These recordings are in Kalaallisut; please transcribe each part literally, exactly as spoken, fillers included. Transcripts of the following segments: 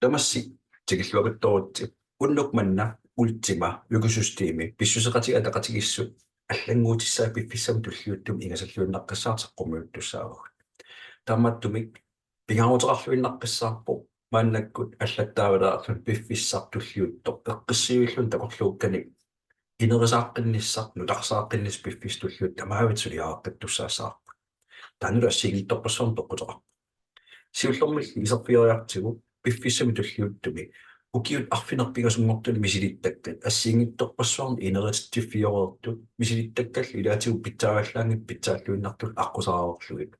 Tamassi tikilluarittorutsi. Unnuk manna Ultima økosystemi pissuseqatigiit ataqatigiissut allannguutissaat piffissami tulliuttumi ingasalluinnaqqissaartoq qummiuttussaavagut. Taamaattumik pingaaruteqarluinnaqqissaarpoq maannakkut allattaavalaarluni piffissaq tulliuttoq eqqissiviilluni takorluukkanik inerisaaqqinnissaa, nutarsaaqqinnissaq piffissaq tulliuttoq tamaavimmik suliareqqittussaassavarput. Taannalu assigiinngitsorpassuarnik peqquteqarpoq. Siullermilli iserfigeriartigu piffissami tulliuttumi ukiut arfineq-pingasunngortuni misilittakkat assigiinngitsorpassuarnik inerititsiffigereersut misilittakkallu ilaatigut pitsaavallaanngitsut pitsaalluinnartullu aqqusaareerlugit.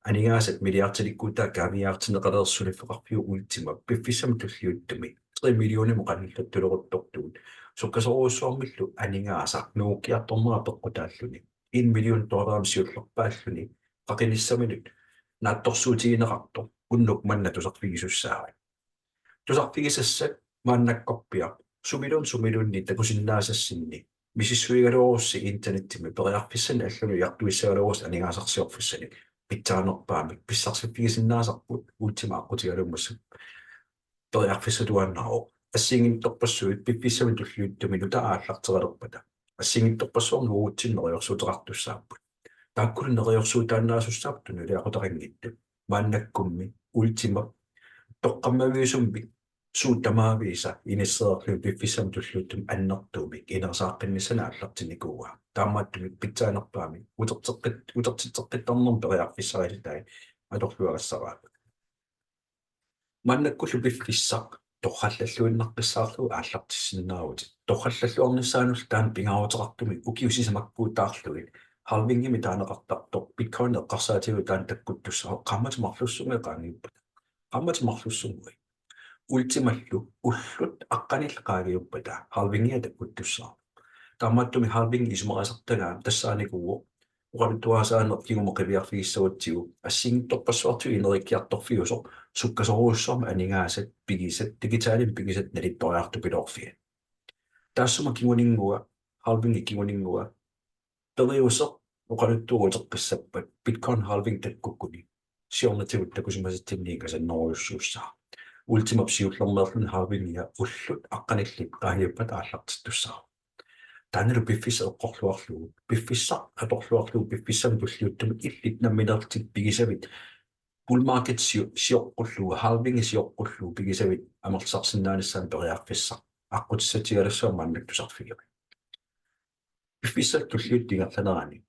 Aningaasat milliardilikkuutaat kaaviiaartinneqalersut suliffeqarfiup Ultimap piffissami tulliuttumi tre millionimut qanillattuleruttortugut sukkasoorujussuarmillu aningaasaq nungukkiartornera peqqutaalluni en million dollarimut siullerpaalluni qaqinissaminut naatsorsuutigineqartoq unnuk manna tusarfigisussaavat. Tusarfigisassat maannakkorpiaq sumiluunniit sumiluunniit takusinnaasassinni misissuigaluarussi internettimi periarfissanik allanut ujartuissagaluarussi aningaasarsiorfissanik pitsaanerpaamik pissarsiffigisinnaasarput Ultima aqqutigalugu massakkut periarfissatuaannarpoq. Assigiinngitsorpassuit piffissami tulliuttumi nutaaq aallartereerpata assigiinngitsorpassuarnik uagutsinnut neriorsuuteqartussaapput. Taakkulu neriorsuutaannaasussaappat tunuliaqutaqanngitsut. Maannakkummi Ultima toqqammaviusumik suut tamaaviisa inissereerlugit piffissami tulliuttumi annertuumik inerisaaqqinnissanik aallartinnikuuaa. Taamaattumik pitsaanerpaamik uterteqqit-, utertitseqqittarnermik periarfissarisatai atorluagassaraat. Maannakkullu piffissaq torrallalluinnaqqissaarlugu aallartissinnaavugut. Torrallalluarnissaanullu taanna pingaaruteqartumik ukiut sisamakkuutaarlugit halvingimik taaneqartartoq Bitcoin eqqarsaatigalugu taanna takkuttussaavoq qaammatit marlussunnguit qaangiuppata. Qaammatit marlussunnguit. Ultimallu ullut aqqanillit qaangiuppata halvingia takkuttussaavoq. Taamaattumik halvingi isumarisartagaa tassaanikuuvoq oqaluttuarisaaneq kingumut qiviarfigissagutsigu assigiinngitsorpassuartigut ineriartorfiusoq sukkasoorujussuarmik aningaasat pigisat digitalimik pigisat nalittoriartupiloorfiat. Taassuma kinguninngua, halvingi kinguninngua, periuseq oqaluttuaq uteqqissappat Bitcoin halving takkukkuni siornatigut takusimasatsinniit ingasannerujussuussaaq. Ultimap siullermeerluni halvingia ullut aqqanillit qaangiuppata aallartittussaavoq. Taannalu piffissaq eqqorluarlugu, piffissaq atorluarlugu, piffissami tulliuttumi illit nammineerlutit pigisavit bull market sio-, sioqqullugu, halvingi sioqqullugu pigisavit amerlisarsinnaanissaanut periarfissaq aqqutissatigalugu maannakkut tusarfigaat. Piffissap tulliuttup ingerlanerani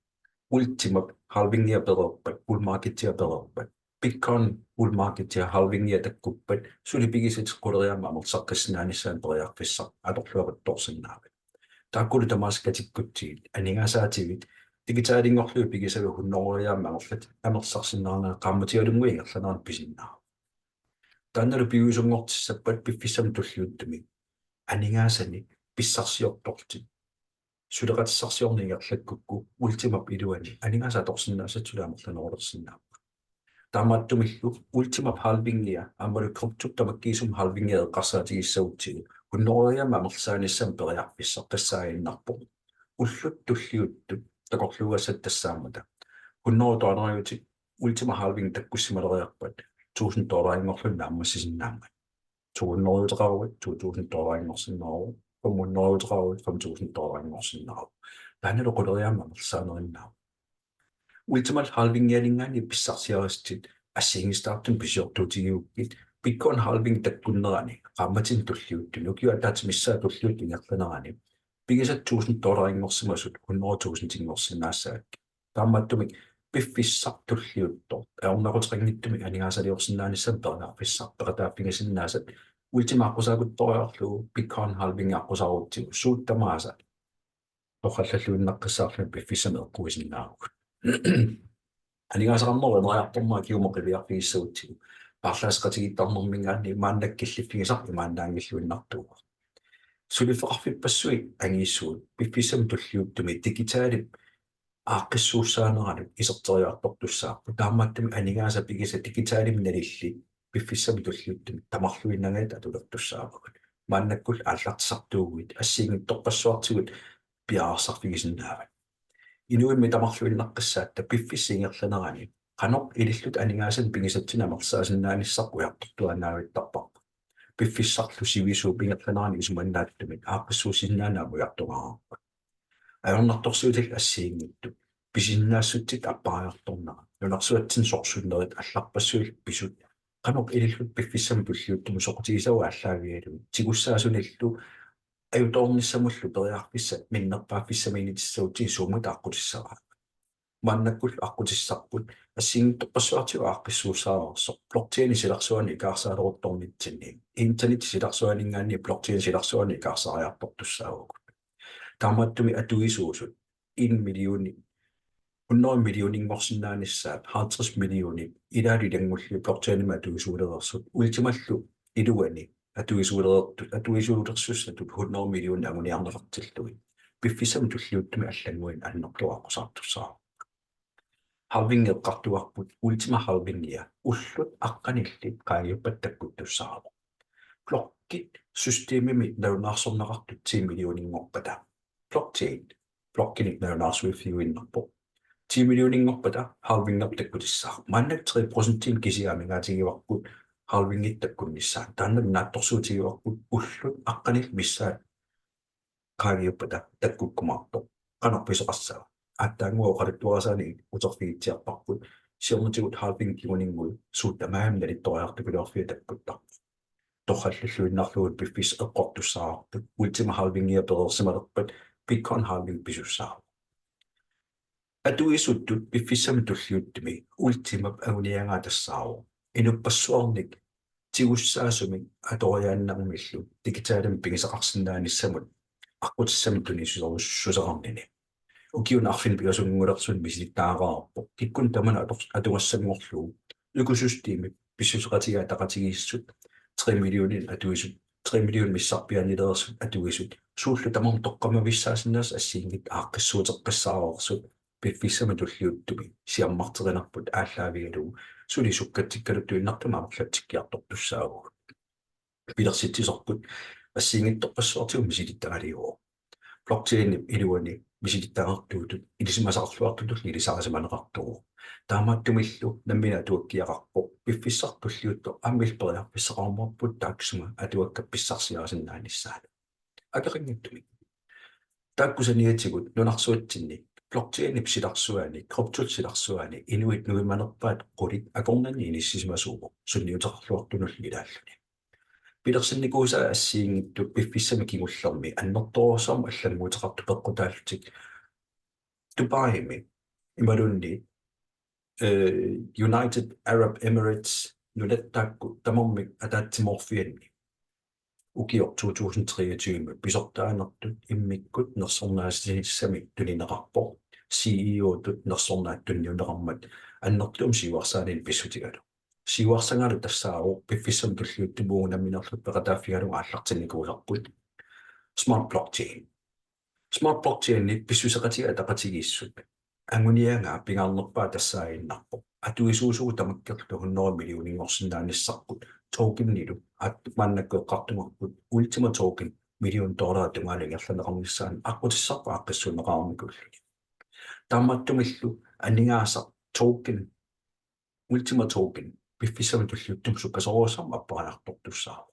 Ultimap halvingia pereerpat, bull marketia pereerpat, Bitcoin bull marketia halvingia takkuppat, suli pigisatit quleriaammik amerlisaqqissinnaanissaanut periarfissaq atorluaruttorsinnaavat. Taakkulu tamaasa katikkutsigit, aningaasaatitit digitalinngorlugit pigisavit hunnorujaammik amerlat-, amerlisarsinnaanerat qaammatialunnguit ingerlanerani pisinnaavoq. Taannalu piviusunngortissappat piffissami tulliuttumi aningaasanik pissarsiortorlutit suleqatissarsiorneq ingerlakkukku Ultimap iluani aningaasat atorsinnaasatit suli amerlanerulersinnaapput. Taamaattumillu Ultimap halvingia aammalu kryptop tamakkiisumik halvingia eqqarsaatigissagutsigu hunnorujaammik amerlisaanissamut periarfissaq tassaaginnarpoq ullut tulliuttut takorluugassat tassaammata. Hundrede dollariutit Ultima halving takkussimaleriarpat tusind dollarinngorluni naammassisinnaammat. To hundrede dollariutit to tusind dollarinngorsinnaapput, fem hundrede dollariutit fem tusind dollarinngorsinnaapput. Taannalu quleriaammik amerlisaanerinnaavoq. Ultimallu halvingianinngaanniit pissarsiarissutit assigiinngisitaartumik pisiortuutigigukkit Bitcoin halving takkunnerani qaammatini tulliuttuni ukiup ataatsip missaa tulliuttup ingerlanerani pigisat tusind dollarinngorsimasut hundrede tusindinngorsinnaassavatit. Taamaattumik piffissaq tulliuttoq ajornaquteqanngitsumik aningaasaliorsinnaanissamut periarfissaq peqataaffigisinnaasat Ultima aqqusaakuttoriarlugu Bitcoin halvingi aqqusaarutsigu suut tamaasa torrallalluinnaqqissaarlugit piffissami eqquisinnaavugut. Aningaasaqarnerup ineriartornera kingumut qiviarfigissagutsigu paarlaasseqatigiittarnerminngaanniit maannakkut killiffigisaq imaannaanngilluinnartuuvoq. Suliffeqarfippassuit angisoorsuit piffissami tulliuttumi digitalimik aaqqissuussaaneranut iserteriartortussaapput. Taamaattumik aningaasat pigisat digitalimik nalillit piffissami tulliuttumi tamarluinnagit atulertussaavagut. Maannakkullu aallartisartuuguit assigiinngitsorpassuartigut piareersarfigisinnaavat. Inuimmi tamarluinnaqqissaatta piffissap ingerlanerani qanoq ilillutit aningaasanik pigisatsinnut amerlisaasinnaanissaq ujartortuaannavittarparput. piffissarlu sivisuup ingerlanerani isumannaattumik aaqqissuussisinnaanera amujartugaarput. Ajornartorsiutit assigiinngitsut pisinnaassutsit appariartornerat, nunarsuatsinni sorsunnerit allarpassuillu pisut, qanoq ililluta piffissami tulliuttumi soqutigisavut aallaavigalugit tigussaasunillu ajutoornissamullu periarfissat minnerpaaffissamiinnitissagutsigit suummat aqqutissavaa. Maannakkullu aqqutissarput assigiinngitsorpassuartigut aaqqissuussaareersoq blockchainip silarsuanut ikaarsaaruttornitsinni, internettip silarsuaninngaanniit blockchainip silarsuanut ikaarsaariartortussaavugut. Taamaattumik atuisuusut en millioni, hundrede millioninngorsinnaanissaat halvtreds millionit ilaalu ilanngullugit blockchainimik atuisuulereersut, Ultimallu iluani atuisuulereertut, atuisuulersussatut hundrede millionit anguniarneqartillugit piffissami tulliuttumi allannguini annertuumik aqqusaartussaavoq. Halvingi eqqartugarput, Ultima halvingia ullut aqqanillit qaangiuppata takkuttussaavoq. Blokkit systemimi nalunaarsorneqartut ti millioninngorpata, blockchain blokkinik nalunaarsuiffiuinnarpoq. Ti millioninngorpata halvingerput takkutissaaq. Maannakkut tre procentinik kisiat amigaatigivarput halvingit takkunnissaat. Taanna naatsorsuutigivarput ullut aqqanillit missaat qaangiuppata takkukkumaartoq. Qanoq pisoqassava? Aatsaannguaq oqaluttuarisaanik uterfigitsiarparput. Siornatigut halvingip kinguninngooq suut tamarmik nalittoriartupiloorfiat takkuttarput. Torrallalluinnarlugu piffissaq eqqortussaavarput. Ultima halvingia pereersimalerpat Bitcoin halving pisussaavoq. Atuisuttut piffissami tulliuttumi Ultimap anguniagaa tassaavoq inuppassuarnik tigussaasumik atoriaannarmillu digitalimik pigisaqarsinnaanissamut aqqutissamik tunisiusussuseqarnini. Ukiuni arfineq-pingasunngulersuni misilittagaqarpoq kikkunnit tamanit ator-, atugassanngorlugu økosystemi pissuseqatigiit ataqatigiissut tre millionit atuisut, tre millionit missarpiaanilersut atuisut, suullu tamarmik toqqammavissaasinnaasut assigiinngitsut aaqqissuuteqqissaareersut piffissami tulliuttumi siammarterinerput aallaavigalugu suli sukkatsikkaluttuinnartumik amerlatsikkiartortussaavugut. Pilersitsisorput assigiinngitsorpassuartigut misilittagaliuvoq. Blockchainip iluani misilittagartuutut ilisimasaqarluartutullu ilisarisimaneqartuuvoq. Taamaattumillu nammineq atuakkiaqarpoq piffissaq tulliuttoq aamma illit periarfissaqarumaarputit taaksuma atuakkat pissarsiarisinnaanissaanut. Akeqanngitsumik. Taakku saniatigut nunarsuatsinni blockchainip silarsuani, kryptop silarsuani, inuit nuimanerpaat qulit akornanni inissisimasuuvoq, sunniuteqarluartunullu ilaalluni. Pilersinnikuusaat assigiinngitsut piffissami kingullermi annertoorujussuarmik allannguuteqartut peqqutaallutik Dubaimi imaluunniit, eh, United Arab Emirates nunat taakku tamarmik ataatsimoorfianni ukioq to tusind treogtyve pisortaanertut immikkut nersornaasinissamik tunineqarpoq, C E O-tut nersornaatsut tunniunneqarmat annertuumik siuarsaaninik pissutigalugu. Siuarsagalu tassaavoq piffissami tulliuttumi uagut nammineerluta peqataaffigalugu aallartinnikuusarput Smart Blockchain. Smart Blockchainip pissuseqatigiit ataqatigiissut anguniagaa pingaarnerpaaq tassaaginnarpoq atuisuusugut tamakkerluta hundrede millioninngorsinnaanissarput tokenilu, aat, maannakkut eqqartugarput Ultima Token million dollarit tungaanut ingerlanneqarnissaanut aqqutissarput aaqqissuunneqarnikuulluni. Taamaattumillu aningaasaq token, Ultima Token piffissami tulliuttumi sukkasoorujussuarmik appariartortussaavoq.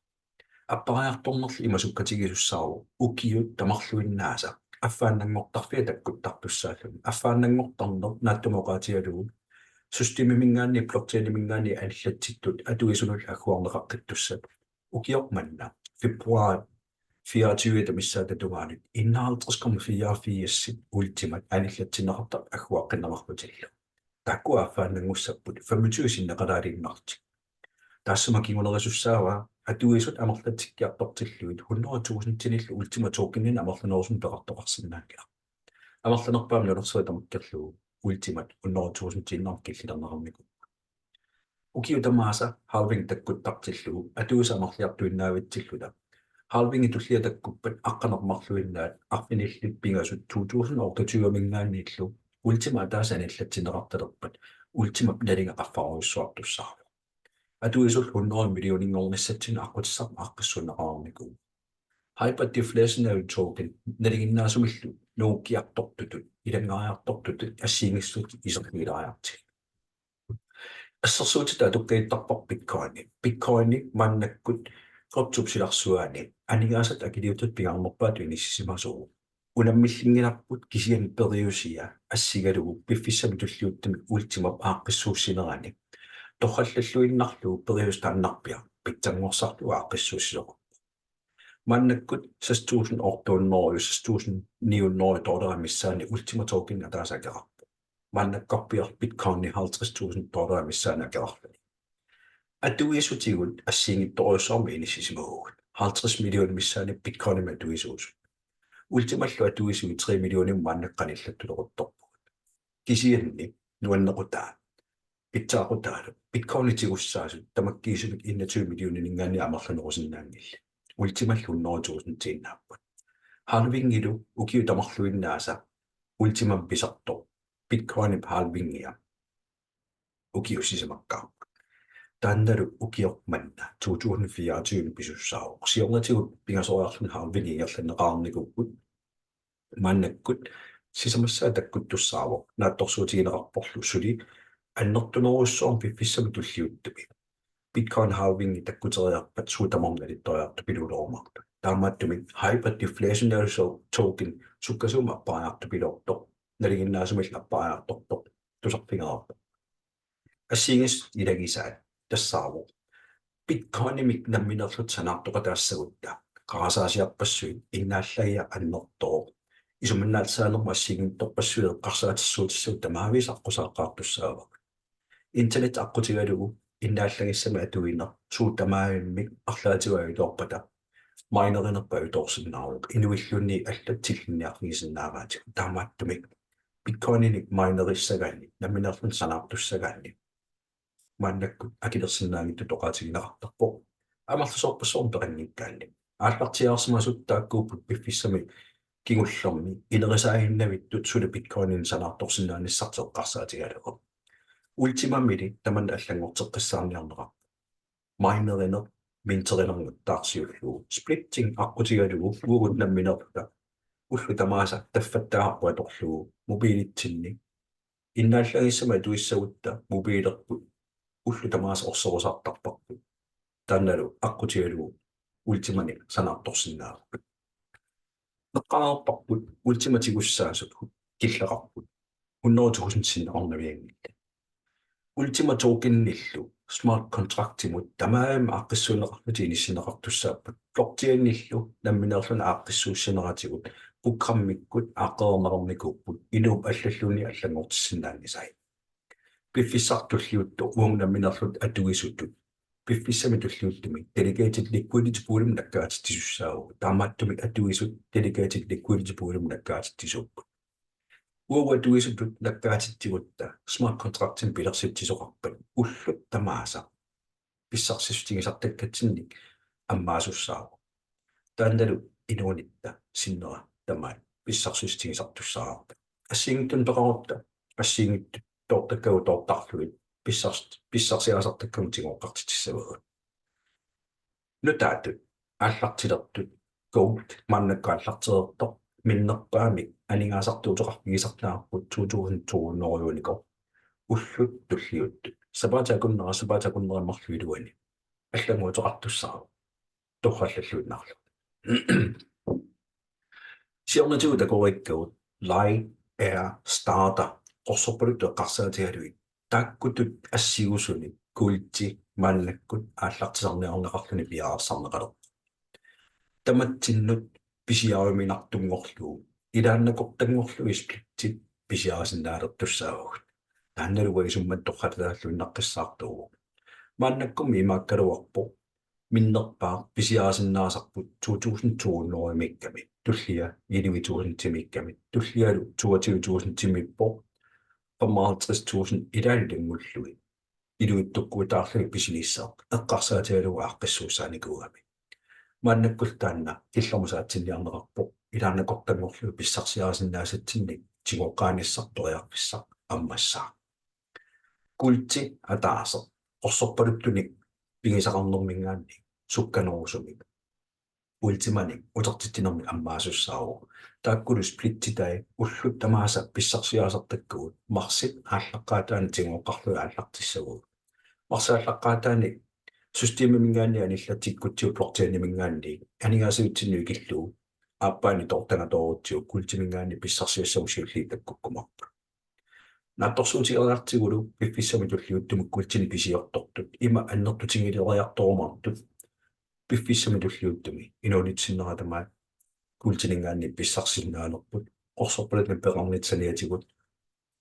Appariartornerlu ima sukkatigisussaavoq ukiut tamarluinnaasa affaannanngortarfiat takkuttartussaalluni. Affaannanngortarneq naatsumik oqaatigalugu systemiminngaanniit blockchainiminngaanniit anillatsittut atuisunullu agguarneqaqqittussat. Ukioq manna februar fireogtyve missaata tungaanut enoghalvtreds komma fireogfirs Ultimat anillatsinneqartartut agguaqqinneqarlutillu. Taakku affaannanngussapput femogtyve sinneqalaaliinnarlutik. Taassuma kingunerisussaavaa atuisut amerlatsikkiartortillugit hundrede tusindinillu Ultima Tokeninik amerlanerusunik peqartoqarsinnaanngilaq. Amerlanerpaamik nunarsuaq tamakkerlugu Ultimat hundrede tusindiinnarmik killilerneqarnikuupput. Ukiut tamaasa halving takkuttartillugu atuisut amerliartuinnaavitsilluta. Halvingi tullia takkuppat aqqaneq-marluinnaat arfinillit pingasut to tusind otteogtyveminngaanniillu Ultima ataaseq anillatsinneqartalerpat Ultimap nalinga qaffarujussuartussaavoq. Atuisullu hundrede millioninngornissatsinnut aqqutissaq aaqqissuunneqarnikuuvoq. Hyperdeflationary token nalinginnaasumillu nungukkiartortutut, ilanngariartortutut assigiinngissutsit iserfigilaariartigit. Assersuutitut atukkajuttarpara Bitcoini. Bitcoini maannakkut Kryptop silarsuani aningaasat akiliutitut pingaarnerpaatut inissisimasuuvoq. Unammillinngilarput kisianni periusia assigalugu piffissami tulliuttumi Ultimap aaqqissuussinerani torrallalluinnarlugu periuseq taannarpiaq pitsanngorsarlugu aaqqissuussisoqarpoq. Maannakkut seks tusind otte hundrede, seks tusind ni hundrede dollarit missaanni Ultima token ataaseq akeqarpoq. Maannakkorpiaq Bitcoini halvtreds tusind dollarit missaanni akeqarluni. Atuisutigut assigiinngitsorujussuarmik inissisimavugut. Halvtreds millionit missaanni Bitcoinimik atuisuusut. Ultimallu atuisui tre millionit maannakkut qanillattuleruttorpugut. Kisianni nuannequtaa pitsaaqutaalu Bitcoinit tigussaasut tamakkiisumik enogtyve millionininngaanniit amerlanerusinnaanngillat. Ultimallu hundrede tusindiinnaapput. Halvingilu ukiut tamarluinnaasa Ultimamik pisartoq Bitcoinip halvingia ukiut sisamakkaarput. Taannalu ukioq manna to tusind fireogtyve pisussaavoq. Siornatigut pingasoriarluni halvingi ingerlanneqarnikuupput. Maannakkut sisamassaa takkuttussaavoq naatsorsuutigineqarporlu suli annertunerujussuarmik piffissami tulliuttumi. Bitcoin halvingi takkuteriarpat suut tamarmik alittoriartupiluulerumaartut. Taamaattumik hyperdeflationary so-, token sukkasuumik appariartupiloortoq, nalinginnaasumillu appariartortoq tusarfigereerpoq. Assigiinngissut ilagisaat tassaavoq Bitcoinimik nammineerluta sanaartoqataassagutta qarasaasiarpassuit innaallagiaq annertooq. Isumannaallisaanermut assigiinngitsorpassuit eqqarsaatersuutissagutta tamaviisa aqqusaaqqaartussaavagut. Internet aqqutigalugu innaallagissamik atuineq suut tamaavimmik arlaatigut ajutoorpata minerinerput ajutoorsinnaavoq, inuilluunniit allat tillinniarfigisinnaavaatigut. Taamaattumik Bitcoininik minerissagaanni, nammineerluni sanaartussagaanni maannakkut akilersinnaanngitsutut oqaatigineqartarpoq. Amerlasoorpassuarnik peqanngikkaanni aallartiaarsimasut taakkuupput piffissami kingullermi inerisaaginnavittut suli Bitcoininik sanaartorsinnaanissartik eqqarsaatigalugu. Ultimamili tamanna allanngorteqqissaarniarneqarpoq. Minerineq minterinermut taarsiullugu. Splitting aqqutigalugu uagut nammineerluta ullut tamaasa taffattaarput atorlugu mobiilitsinni innaallagissamik atuissagutta mobiilerput ullut tamaasa orsorusaartarparput. Taannalu aqqutigalugu Ultimanik sanaartorsinnaavugut. Eqqaareerparput Ultimat tigussaasut killeqarput hundrede tusind sinneqarnavianngillat. Ultima tokenillu smart contractimut tamarmik aaqqissuunneqarlutik inissinneqartussaapput. Blockchainillu nammineerluni aaqqissuussineratigut programmikkut aaqqereerneqarnikuupput inuup allalluunniit allanngortissinnaanngisai. Piffissaq tulliuttoq uagut nammineerluta atuisutut piffissami tulliuttumi delegated liquidity poolimut nakkaatitsisussaavugut. Taamaattumik atuisut delegated liquidity poolimut nakkaatitsisuupput. Uagut atuisutut nakkaatitsigutta smart contractimik pilersitsisoqarpat ullut tamaasa pissarsissutigisartakkatsinnik ammaasussaavoq. Taannalu inuunitta sinnera tamaat pissarsissutigisartussaavarput. Assigiinngitsunik peqarutta assigiinngitsortakkagut toortarlugit pissars-, pissarsiarisartakkagut tigooqqartitsissavagut. Nutaatut aallartilertut gold maannakkut aallartereertoq minnerpaamik aningaasartuuteqarfigisartagarput to tusind to hundrede euronikoo ullut tulliuttut. Sapaatip akunnera, sapaatip akunneri marluk iluanni allannguuteqartussaavoq torrallalluinnarlugu. Siornatigut takoriikkagut Light, Air, Starter qorsorpaluttut eqqarsaatigalugit taakkutut assigusunit goldi maannakkut aallartisarniarneqarluni piareersarneqalerpoq. Tamatsinnut pisiariuminartunngorlugu ilaannakortanngorlugit splittit pisiarisinnaalertussaavagut. Taannalu uanga isummat torrallattaarluinnaqqissaartuuvoq. Maannakkummi imaakkaluarpoq minnerpaaq pisiarisinnaasarput to tusind to hundrede-miikkami, tullia elleve tusind-imiikkami, tullialu toogtyve tusind-imiippoq, femoghalvtreds tusind ilaalu ilanngullugit iluitsukkutaarlugit pisiniissaaq eqqarsaatigalugu aaqqissuussaanikuugami. Maannakkullu taanna killormut saatsinniarneqarpoq ilaannakortanngorlugit pissarsiarisinnaasatsinnit tigooqqaanissaq periarfissaq ammassaaq. Goldi ataaseq qorsorpaluttunik pigisaqarnerminngaanniit sukkanerusumik Ultimanik utertitsinermik ammaasussaavoq. Taakkulu splittitai ullut tamaasa pissarsiarisartakkagut marsip aallaqqaataani tigooqqarlugit aallartissavagut. Marsip aallaqqaataani systemiminngaanniit anillatsikkutsigu blockchainiminngaanniit aningaasivitsinni ikillugu aappaani toortagatoorutsigit kuultiminngaanniit pissarsiassamut siulliit takkukkumaarput. Naatsorsuutigeriartigulu piffissami tulliuttumi kuultinik pisiortortut ima annertutigilereertorumaartut piffissami tulliuttumi inuunitta sinnera tamaat kuultininngaanniit pissarsisinnaanerput qorsorpaluttunik peqarnitsinni saniatigut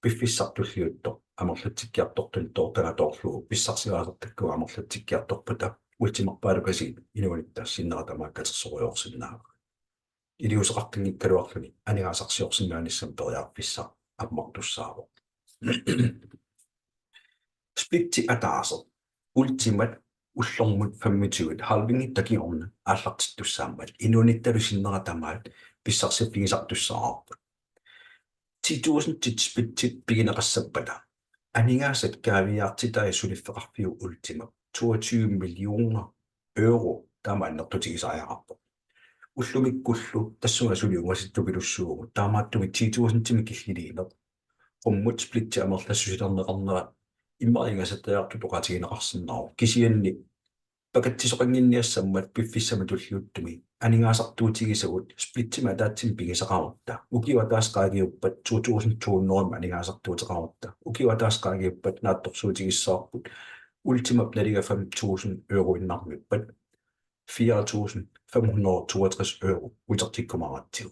piffissaq tulliuttoq amerlatsikkiartortunik toortagatoorlugu pissarsiarisartakkagut amerlatsikkiartorpata Ultimarpaalukasiit inuunitta sinnera tamaat katersorujoorsinnaavagut. Iliuuseqartinngikkaluarluni aningaasarsiorsinnaanissamut periarfissaq ammartussaavoq. Splitti ataaseq Ultimat ullormut femogtyve halvingi takiorna aallartittussaammat inuunittalu sinnera tamaat pissarsiffigisartussaavarput. Ti tusind splittit pigineqassappata aningaasat kaaviiaartitai suliffeqarfiup Ultima toogtyve millioner euro taama annertutigisariaqarpoq. Ullumikkullu tassunga suli ungasittupilussuugut, taamaattumik ti tusindimik killiliineq qummut splitti amerlassusilerneqarnera immaqa ingasattariartutut oqaatigineqarsinnaavoq. Kisianni pakatsisoqannginniassammat piffissami tulliuttumi aningaasartuutigisagut splittimik ataatsimik pigisaqarutta, ukiup ataaseq qaangiuppat to tusind to hundrede aningaasartuuteqarutta, ukiup ataaseq qaangiuppat naatsorsuutigissavarput Ultimap nalinga fem tusind euroinnarmippat fire tusind fem hundrede toogtres euro utertikkumaaratsigu.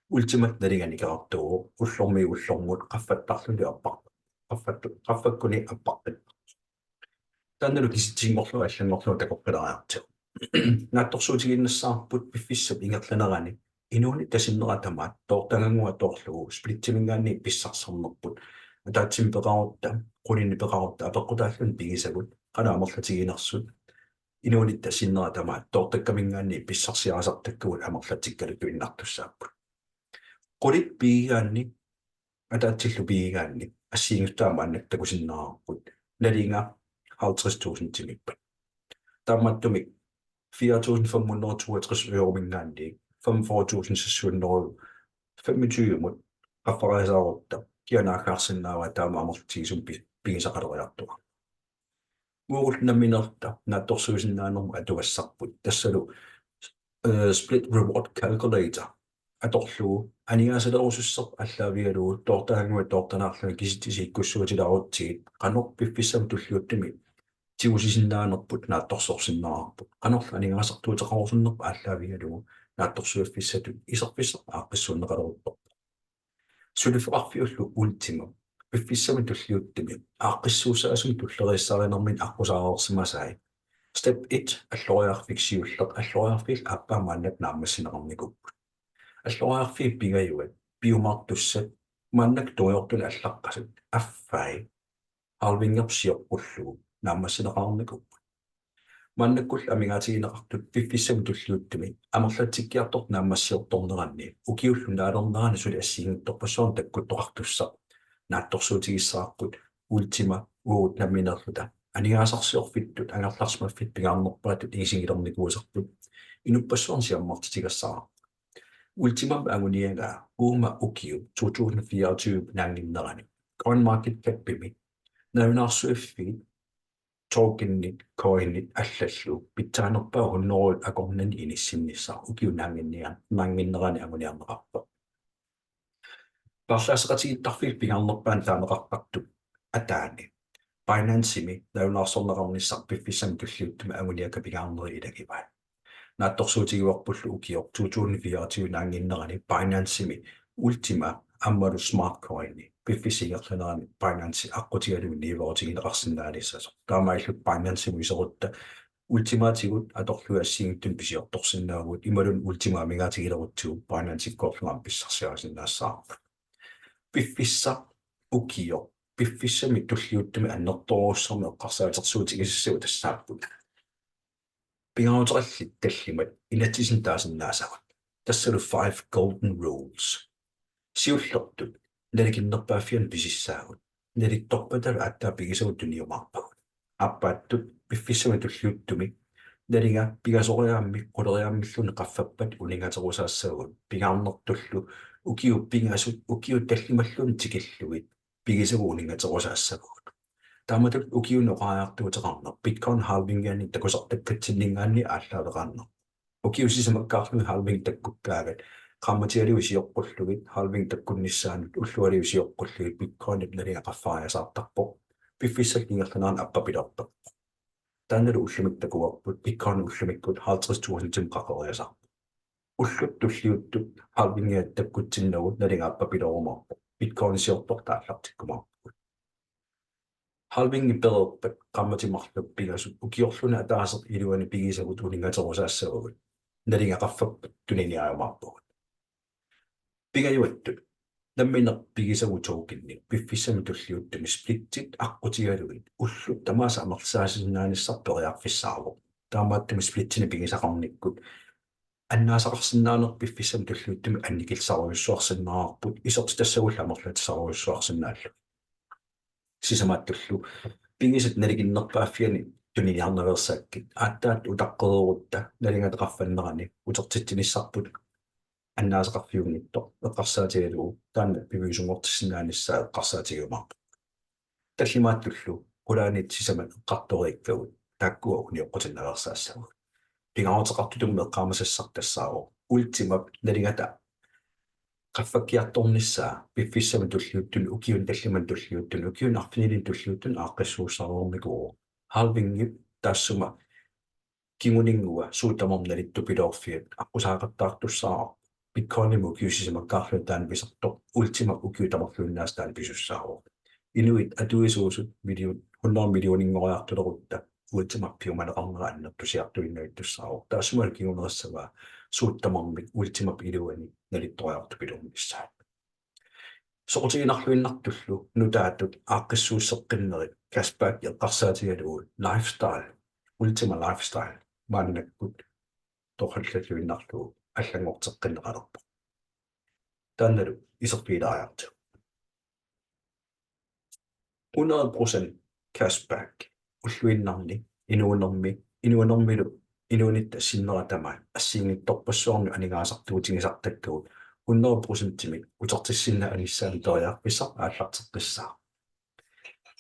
Ultimat nalinga nikerartuuvoq ullormiit ullormut qaffattarluni appar-, qaffat-, qaffakkuni apparpit. Taannalu kisitsisinngorlugu allanngorlugu takoqqileriartigu. Naatsorsuutigiinnassavarput piffissap ingerlanerani inuunitta sinnera tamaat toortagannguaq toorlugu splittiminngaanniit pissarsisarnerput ataatsimik peqarutta, qulinik peqarutta apeqqutaalluni pigisagut qanoq amerlatiginersut inuunitta sinnera tamaat toortakkaminngaanniit pissarsiarisartakkagut amerlatsikkaluttuinnartussaapput. Qulit pigigaanni, ataatsillu pigigaanni assigiinngitsunik maannakkut takusinnaavarput nalinga halvtreds tusindimiippat. Taamaattumik fire tusind fem hundrede toogtres eurominngaanniit femogfyrre tusind seks hundrede femogtyvemut qaffariasaarutta kia naaggaarsinnaavaa taama amerlatigisumik pi-, pigisaqaleriartoq. Uagut nammineerluta naatsorsuisinnaanermut atugassarput tassalu, eh, split reward calculator atorlugu aningaasaleerusussaq aallaavigalugu toortagannguaq toortanaarluni kisitsisit ikkussuutilaarutsigit qanoq piffissami tulliuttumi tigusisinnaanerput naatsorsorsinnaavarput. Qanorlu aningaasartuuteqarusunnerput aallaavigalugu naatsorsuiffissatut iserfissaq aaqqissuunneqaleruttorpoq. Suliffeqarfiullu Ultima piffissami tulliuttumi aaqqissuussaasumik tulleriissarinermini aqqusaareersimasai step et alloriarfik siulleq alloriarfiillu aappaa maannakkut naammassineqarnikuupput. Alloriarfiit pingajuat piumaartussat maannakkut tungujortunik allaqqasut affai halvingerput sioqqullugu naammassineqarnikuupput. Maannakkullu amigaatigineqartut piffissami tulliuttumi amerlatsikkiartortut naammassiortorneranni ukiullu naalernerani suli assigiinngitsorpassuarnik takkuttoqartussaq naatsorsuutigissavarput Ultima uagut nammineerluta aningaasarsiorfittut angerlarsimaffittut pingaarnerpaatut isigilernikuusarput inuppassuarnut siammartitigassaraarput. Ultimamik anguniagaa uuma ukiup to tusind fireogtyve naannginnerani CoinMarketCapimi nalunaarsuiffiit tokenit, coinit allallu pitsaanerpaaq hundrede akornanni inissinnissaq ukiup naannginnia-, naannginnerani anguniarneqarpoq. Paarlaasseqatigiittarfiit pingaarnerpaanni taaneqartartut ataani Binancemi nalunaarsorneqarnissaq piffissami tulliuttumi anguniakkat pingaarnerit ilagivaat. Naatsorsuutigivarpullu ukioq to tusind fireogtyve naannginnerani Binancemi Ultima aammalu Smart Coini piffissap ingerlanerani Binance aqqutigalugu niuerutigineqarsinnaanissasoq. Taamaalilluta Binancemut iserutta Ultimaatigut atorlugit assigiinngitsunik pisiortorsinnaavugut imaluunniit Ultima amigaatigilerutsigu Binancekkoorlugu aamma pissarsiarisinnaassavarput. Piffissaq ukioq piffissami tulliuttumi annertoorujussuarmik eqqarsaatersuutigisassavut tassaapput pingaaruteqallit tallimat inatsisinik taasinnaasagut. Tassalu Five Golden Rules. Siullertut nalikinnerpaaffiani pisissaagut. Nalittorpatalu aatsaat pigisagut tuniumaarpagut. Aappaattut piffissami tulliuttumi nalinga pingasoriaammik quleriaammilluunniit qaffappat uninngaterusaassavagut. Pingaarnertullu ukiut pingasut ukiut tallimalluunniit tikillugit pigisagut uninngaterusaassavagut. Taamatut ukiuni oqariartuuteqarneq Bitcoin halvingiani takusartakkatsinninngaanniit aallaaveqarneq. Ukiut sisamakkaarlugit halving takkukkaagat, qaammatialuit sioqqullugit, halving takkunnissaanut ullualuit sioqqullugit Bitcoinip nalinga qaffariasaartarpoq. Piffissap ingerlanerani appapiloortarpoq. Taannalu ullumikkut takuarput, Bitcoin ullumikkut halvtreds tusindimut qaqeriasaarpoq. Ullut tulliuttut halvingiat takkutsinnagu nalinga appapiloorumaarpoq. Bitcoinisiortortut aallartikkumaarpugut. Halvingi pereerpat qaammatit marluk pingasut ukiorluni ataaseq iluani pigisagut uninngaterusaassavagut. Nalinga qaffappat tuniniaajumaarpugut. Pingajuattut, nammineq pigisagut tokenit piffissami tulliuttumi splittit aqqutigalugit ullut tamaasa amerlisaasinnaanissaq periarfissaavoq. Taamaattumik splitsinik pigisaqarnikkut annaasaqarsinnaaneq piffissami tulliuttumi annikillisarujussuarsinnaavarput, isertitassagullu amerlatsisarujussuarsinnaallugit. Sisamaattullu pigisat nalikinnerpaaffianni tuniniarnaveersaakkit, aatsaat utaqqereerutta nalingata qaffannerani utertitsinissarput annaasaqarfiunngitsoq eqqarsaatigalugu taanna piviusunngortissinnaanissaa eqqarsaatigiumaarpoq. Tallimaattullu qulaaniit sisamat eqqartoriikkagut taakkua unioqqutinnaveersaassavagut. Pingaaruteqartutut eqqaamasassaq tassaavoq Ultimap nalingata qaffakkiartornissaa piffissami tulliuttuni, ukiuni tallimani tulliuttuni, ukiuni arfinilini tulliuttuni aaqqissuussaareernikuuvoq. Halvingip taassuma kinguninngua suut tamarmik nalittupiloorfiat aqqusaaqattaartussaavarput. Bitcoinimut ukiut sisamakkaarlugit taanna pisartoq, Ultima ukiut tamarluinnaasa taanna pisussaavoq. Inuit atuisuusut million, hundrede millioninngoriartulerutta Ultima piumaneqarnera annertusiartuinnavittussaavoq. Taassumalu kingunerissavaa suut tamarmik Ultimap iluani nalittoriartupiloornissaat. Soqutiginarluinnartullu nutaatut aaqqissuusseqqinnerit cashback eqqarsaatigalugu lifestyle, Ultima Lifestyle, maannakkut torrallalluinnarlugu allanngorteqqinneqalerpoq. Taannalu iserfigilaariartigu. Hundrede procent cashback ulluinnarni inuunermi, inuunermilu inuunitta sinnera tamaat assigiinngitsorpassuarnut aningaasartuutigisartakkagut hundrede procentimik utertissinnaanissaanik periarfissaq aallarteqqissaaq.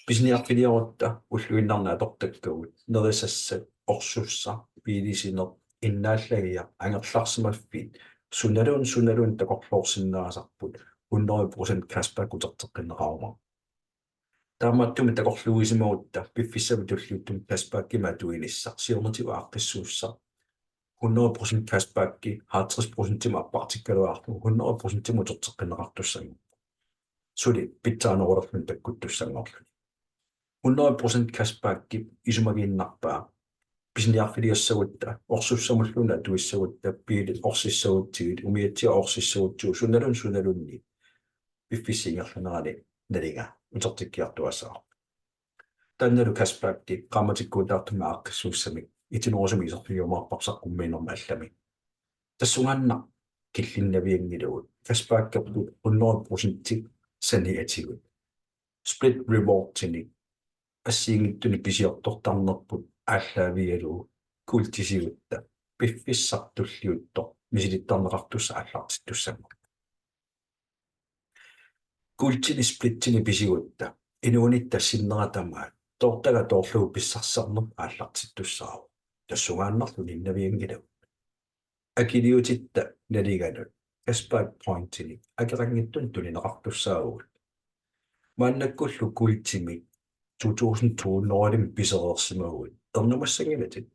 Pisiniarfiliarutta ulluinnarni atortakkagut nerisassat, orsussaq, biilisineq, innaallagiaq, angerlarsimaffiit, sunaluunniit sunaluunniit takorloorsinnaasarput hundrede procent cashback uterteqqinneqarumaarpoq. Taamaattumik takorluuisimagutta piffissami tulliuttumi cashbackimik atuinissaq siornatigut aaqqissuussaq hundrede procent cashbacki halvtreds procentimut appartikkaluarlugu hundrede procentimut uterteqqinneqartussanngorpoq. Suli pitsaanerulerluni takkuttussanngorluni. Hundrede procent cashbacki isumagiinnarpaa pisiniarfiliassagutta, orsussamulluunniit atuissagutta, biilit orsissagutsigit, umiatsiaq orsissagutsigu, sunaluunniit sunaluunniit piffissap ingerlanerani nalinga utertikkiartuaassavarput. Taannalu cashbacki qaammatikkuutaartumik aaqqissuussamik itinerusumik iserfigiumaarparput saqqummiinermi allami. Tassungaannaq killinnavianngilagut, cashbackerput hundrede procent saniatigut. Split rewardinik assigiinngitsunik pisiortortarnerput aallaavigalugu kuultisigutta piffissaq tulliuttoq misilittarneqartussaq aallartittussanngorpoq. Kuultinik splitsinik pisigutta inuunitta sinnera tamaat toortagaq toorlugu pissarsisarneq aallartittussaavoq. Tassungaannarlu ninnavianngilagut. Akiliutitta nalinganut cashback pointinik akeqanngitsunik tunineqartussaavugut. Maannakkullu kuultimik to tusind to hundrede pisereersimaguit ernumassanngilatit.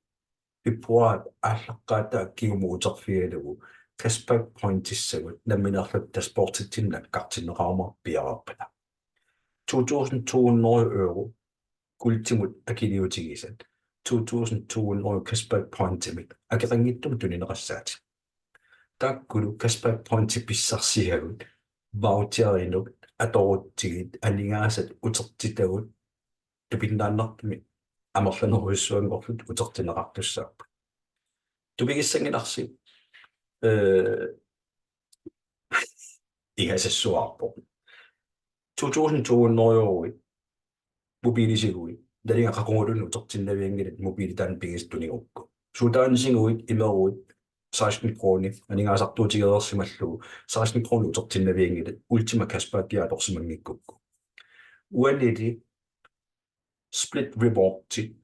Februar aallaqqaataa kingumut uterfigalugu cashback pointissagut nammineerluta dashboarditsinnut nakkartinneqarumaarput piareerpata. To tusind to hundrede euro kuultimut akiliutigisat to tusind to hundrede cashback pointimik akeqanngitsumik tunineqassaatit. Taakkulu cashback pointit pissarsiagut voucherinut atorutsigit aningaasat utertitagut tupinnaannartumik amerlanerujussuanngorlutik utertinneqartussaapput. Tupigissanngilarsi, ee, ingasassuarpoq. To tusind to hundrede euro mobiilisiguit, nalinga qaquguluunniit utertinnavianngilat mobiili taanna pigisat tunigukku. Suutaanisiguit imeruit seksten kroner, aningaasartuutigereersimallugu seksten kroner utertinnavianngilat Ultima Cashbackia atorsimanngikkukku. Uanili Split rewardi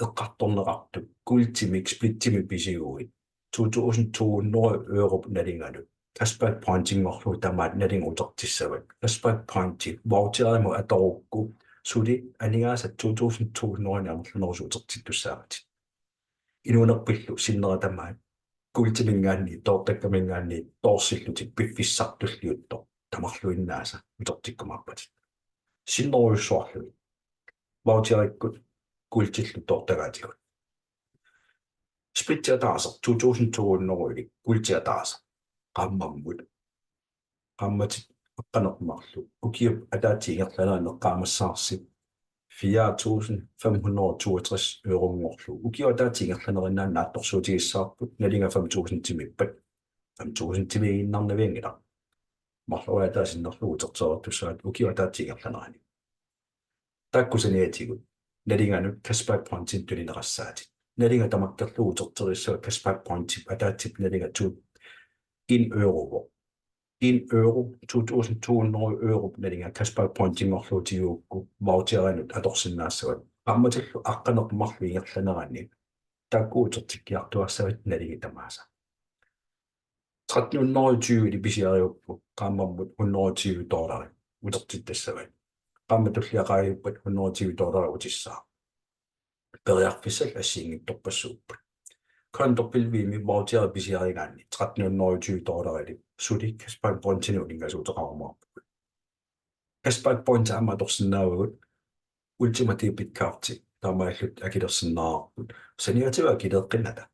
eqqartorneqartut, kuultimik splittimik pisiguit, to tusind to hundrede europ nalinganut cashback pointinngorlugu tamaat nalinga utertissavat. Cashback pointi voucherimut atorukku suli aningaasat to tusind to hundrede amerlanerusut utertittussaavatit. Inuunerpillu sinnera tamaat kuultiminngaanniit toortakkaminngaanniit toorsillutit piffissaq tulliuttoq tamarluinnaasa utertikkumaarpatit. Sinnerujussuarlugit voucherikkut kuultillu toortagaatigut. Splitti ataaseq to tusind to hundrede kuulti ataaseq qaammammut. Qaammatit aqqaneq-marluk ukiup ataatsip ingerlanerani eqqaamassavarsi fire tusind fem hundrede toogtres euronngorlugu. Ukiup ataatsip ingerlaneriinnaanni naatsorsuutigissavarput, nalinga fem tusindimiippat. Fem tusindimiiginnarnavianngilaq. Marloriaataa sinnerlugu utertereertussaavat ukiup ataatsip ingerlanerani. Taakku saniatigut nalinganut cashback pointinik tunineqassaatit. Nalinga tamakkerlugu utertereersussaavat cashback pointip ataatsip nalinga to en euro. En euro, to tusind to hundrede europ nalinga cashback pointinngorlugu tigugukku voucherinut atorsinnaassavat. Qaammatillu aqqaneq-marluk ingerlanerani taakku utertikkiartuassavatit nalingit tamaasa. Tretten hundrede og tyve pisiarigukku qaammammut hundrede og tyve dollarit utertittassavat. Qaammat tullia qaangiuppat hundrede og tyve dollarit utissaaq. Periarfissallu assigiinngitsorpassuupput. Kontorpilviimi voucheri pisiarigaanni tretten hundrede og tyve dollarit suli cashback pointinik uninngasuuteqarumaarpugut. Cashback pointi aamma atorsinnaavagut Ultima debit cardi taamaalillutit akilersinnaavarput. Saniatigut akileeqqinnata.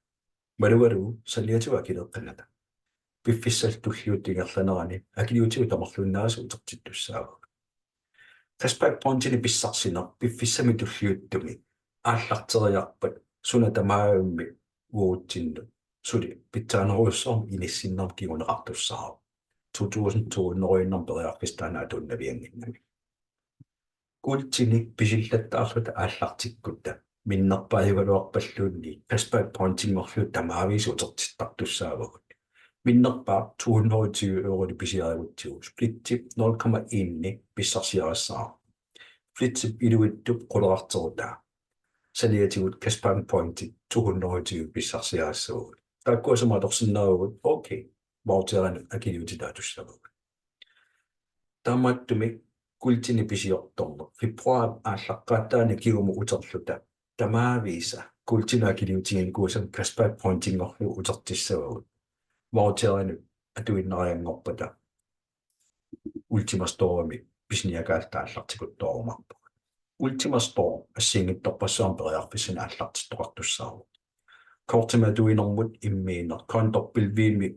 Malugalugu saniatigut akileeqqinnata. Piffissallu tulliuttup ingerlanerani akiliutigut tamarluinnaasa utertittussaavagut. Cashback pointinik pissarsineq piffissami tulliuttumi aallarteriarpat suna tamarmi uagutsinnut suli pitsaanerujussuarmik inissinnermik kinguneqartussaavoq. To tusind to hundrede periarfissaq taanna atuunnaviannginnami. Kuultinik pisillattaarluta aallartikkutta minnerpaajugaluarpalluunniit cashback pointinngorlugu tamaavisa utertittartussaavagut. Minnerpaaq to hundrede og tyve europ pisiarigutsigu splittip nul komma en pissarsiarissaaq. Splittip iluitsup qulerarterutaa saniatigut cashback pointit to hundrede og tyve pissarsiarissavagut. Taakkua sumut atorsinnaavagut, okay, voucherinut akiliutitaatussaavagut. Taamaattumik kuultinik pisiortorneq februarip aallaqqaataani kingumut uterluta tamaavisa kuultinut akiliutiginikuusama cashback pointinngorlugu utertissavagut. Voucherinut atuinnarianngorpata Ultima Storemi pisiniakaalluta aallartikuttorumaarpugut. Ultima Store assigiinngitsorpassuarnik periarfissanik aallartittoqartussaavoq. Kortimik atuinermut immiineq, kontorpilviimi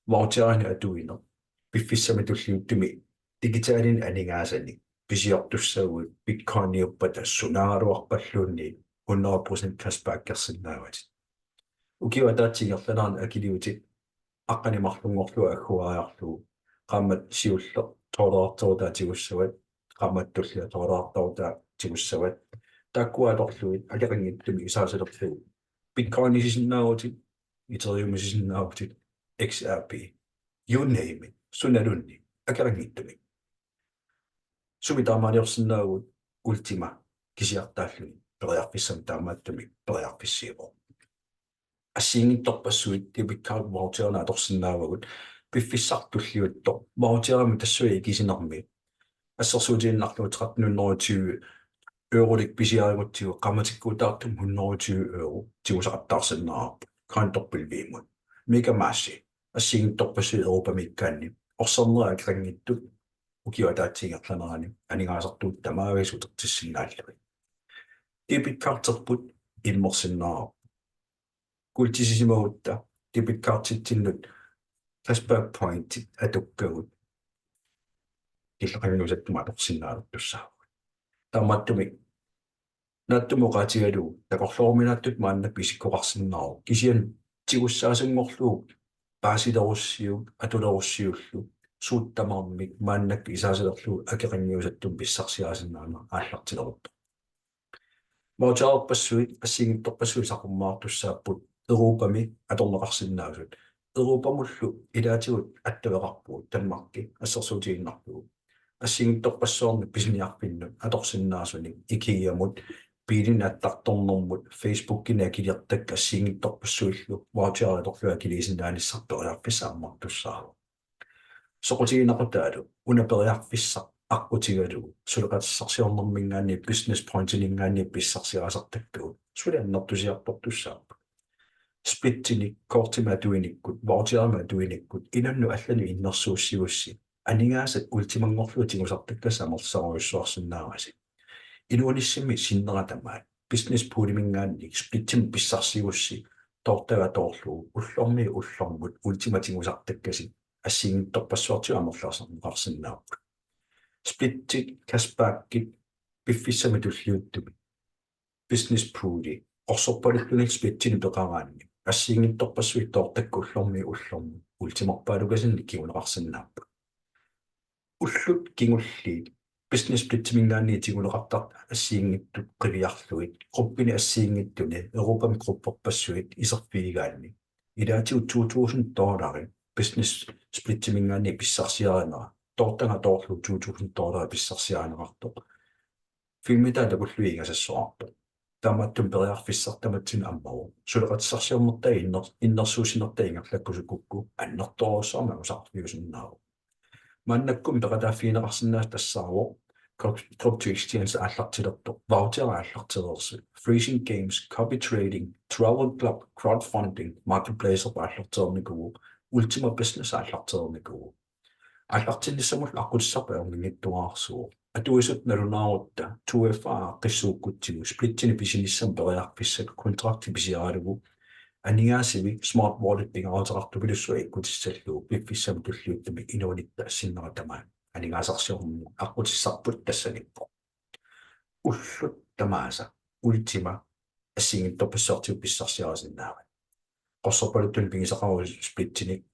voucherinik atuineq, piffissami tulliuttumi digitalinik aningaasanik pisiortussaaguit bitcoiniuppata sunaagaluarpalluunniit hundrede procent cashbackersinnaavatit. Ukiup ataatsip ingerlanerani akiliutit aqqaneq-marlunngorlugu agguariarlugu qaammat siulleq toorartarutaa tigussavat, qaammat tullia toorartarutaa tigussavat. Taakkua atorlugit akeqanngitsumik isaasalerlugu bitcoinisisinnaavutit, Ethereumisisinnaavutit, X R P, you name it, sunaluunniit akeqanngitsumik. Sumi taamaaliorsinnaavugut? Ultima kisiartaalluni periarfissamik taamaattumik periarfissiivoq. Assigiinngitsorpassuit debit card voucherinik atorsinnaavagut piffissaq tulliuttoq voucherimik tassunga ikisinermi assersuutigiinnarlugu tretten hundrede og tyve eurolik pisiarigutsigu qaammatikkuutaartumik hundrede og tyve euro tigusaqattaarsinnaavarput kontorpilviimut. MegaMashi assigiinngitsorpassuit Europamiikkaanni orsernerit akeqanngitsut ukiup ataatsip ingerlanerani aningaasartuutit tamaavisa utertissinnaallugit. Debit carderput immersinnaavarput. Kuultisisimagutta debit carditsinnut cashback pointit atukkagut killeqanngiusattumik atorsinnaalertussaavugut. Taamaattumik naatsumik oqaatigalugu takorlooruminaatsutut maannakkut isikkoqarsinnaavoq, kisianni tigussaasunngorlugu paasilerussiuk atulerussiullu suut tamarmik maannakkut isaasalerlugu akeqanngiusattumik pissarsiarisinnaaneq aallartileruttorpoq. Vouchererpassuit assigiinngitsorpassuit saqqummertussaapput Europami atorneqarsinnaasut. Europamullu ilaatigut attaveqarpugut, Danmarki assersuutigiinnarlugu. assigiinngitsorpassuarnik pisiniarfinnut atorsinnaasunik, IKEA-mut, biilinik attartornermut, Facebookinik akiliortakkat assigiinngitsorpassuillu voucherit atorlugit akiliisinnaanissaq periarfissaq ammartussaavoq. Soqutiginaqutaalu una periarfissaq aqqutigalugu suleqatissarsiornermiingaanniit business pointiningaanniit pissarsiarisartakkagut suli annertusiartortussaapput. Splittinik, kortimik atuinikkut, voucherimik atuinikkut, inunnut allanut innersuussigussi aningaasat Ultimanngorlugit tigusartakkasi amerlisarujussuarsinnaavasi. Inuunissimi sinnera tamaat business poolimiingaanniit splittimik pissarsigussi toortagaq toorlugu ullormiit ullormut Ultimat tigusartakkasi assigiinngitsorpassuartigut amerliarsinnaapput. Splittit, cashbackit piffissami tulliuttumi business pooli qorsorpalulluni splittinik peqaraanni assigiinngitsorpassuit toortakkat ullormiit ullormut Ultimarpaalukasinnik kinguneqarsinnaapput. Ullut kingulliit business splittimiingaanniit tiguneqartartut assigiinngitsut qiviarlugit, gruppini assigiinngitsuni, Europami grupperpassuit iserfigigaanni, ilaatigut to tusind dollarit business splittimiingaanniit pissarsiarinera, toortagaq toorlugu to tusind dollarit pissarsiarineqartoq, filmitaat takullugit ingasassuarpoq. Taamaattumik periarfissaq tamatsinnut ammavoq. Suleqatissarsiornertaa inner-, innersuussinertaa ingerlakkusukkukku annertoorujussuarmik angusaqarfiusinnaavoq. Maannakkut peqataaffigineqarsinnaasut tassaavoq Cryp-, Crypto Exchange aallartilertoq, voucher aallartereersoq, Freezing Games, Copy Trading, Travel Club, Crowdfunding, Marketplace aallartereernikuuvoq, Ultima Business aallartereernikuuvoq. Aallartinnissamullu aqqutissarput ajornanngitsuararsuuvoq. Atuisut nalunaarutta to F A aaqqissuukkutsigu splittinik pisinissamut periarfissaq kontrakti pisiaralugu aningaasivik Smart Wallet pingaaruteqartupilussuaq ikkutissallugu piffissami tulliuttumi inuunitta sinnera tamaat aningaasarsiornermut aqqutissarput tassaniippoq. Ullut tamaasa Ultima assigiinngitsorpassuartigut pissarsiarisinnaavat. Qorsorpaluttuni pigisaqaruit splittinik,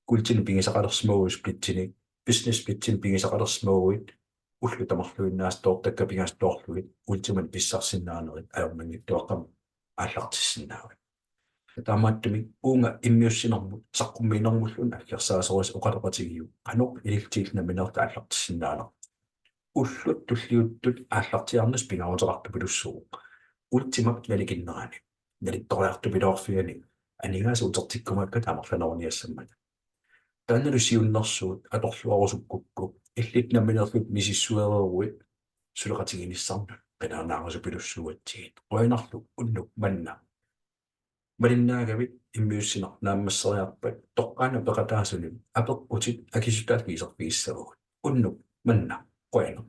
kuultini pigisaqalersimaguit splittinik, business splittinik pigisaqalersimaguit, ullut tamarluinnaasa toortakkat pingasut toorlugit Ultimanik pissarsisinnaanerit ajornanngitsuaqqamik aallartissinnaavat. Taamaattumik uunga immiussinermut saqqummiinermulluunniit aggersaasorisat oqaloqatigiuk qanoq ilillutit nammineerlutit aallartissinnaanerlutit. Ullut tulliuttut aallartiaarnissaq pingaaruteqartupilussuuvoq. Ultimap nalikinnerani, nalittoriartupiloorfiani, aningaasat utertikkumaakkatit amerlaneruniassammata. Taannalu siunnersuut atorluarusukkukku, illit nammineerlutit misissuereeruit suleqatiginissannut qilanaarusuppilussuugatsigit. Qujanarlu unnuk manna malinnaagavit. Immiussineq naammasseriarpat toqqaannaq peqataasunut apeqqutit akissutaa iserfigissavagut. Unnuk manna qujanaq.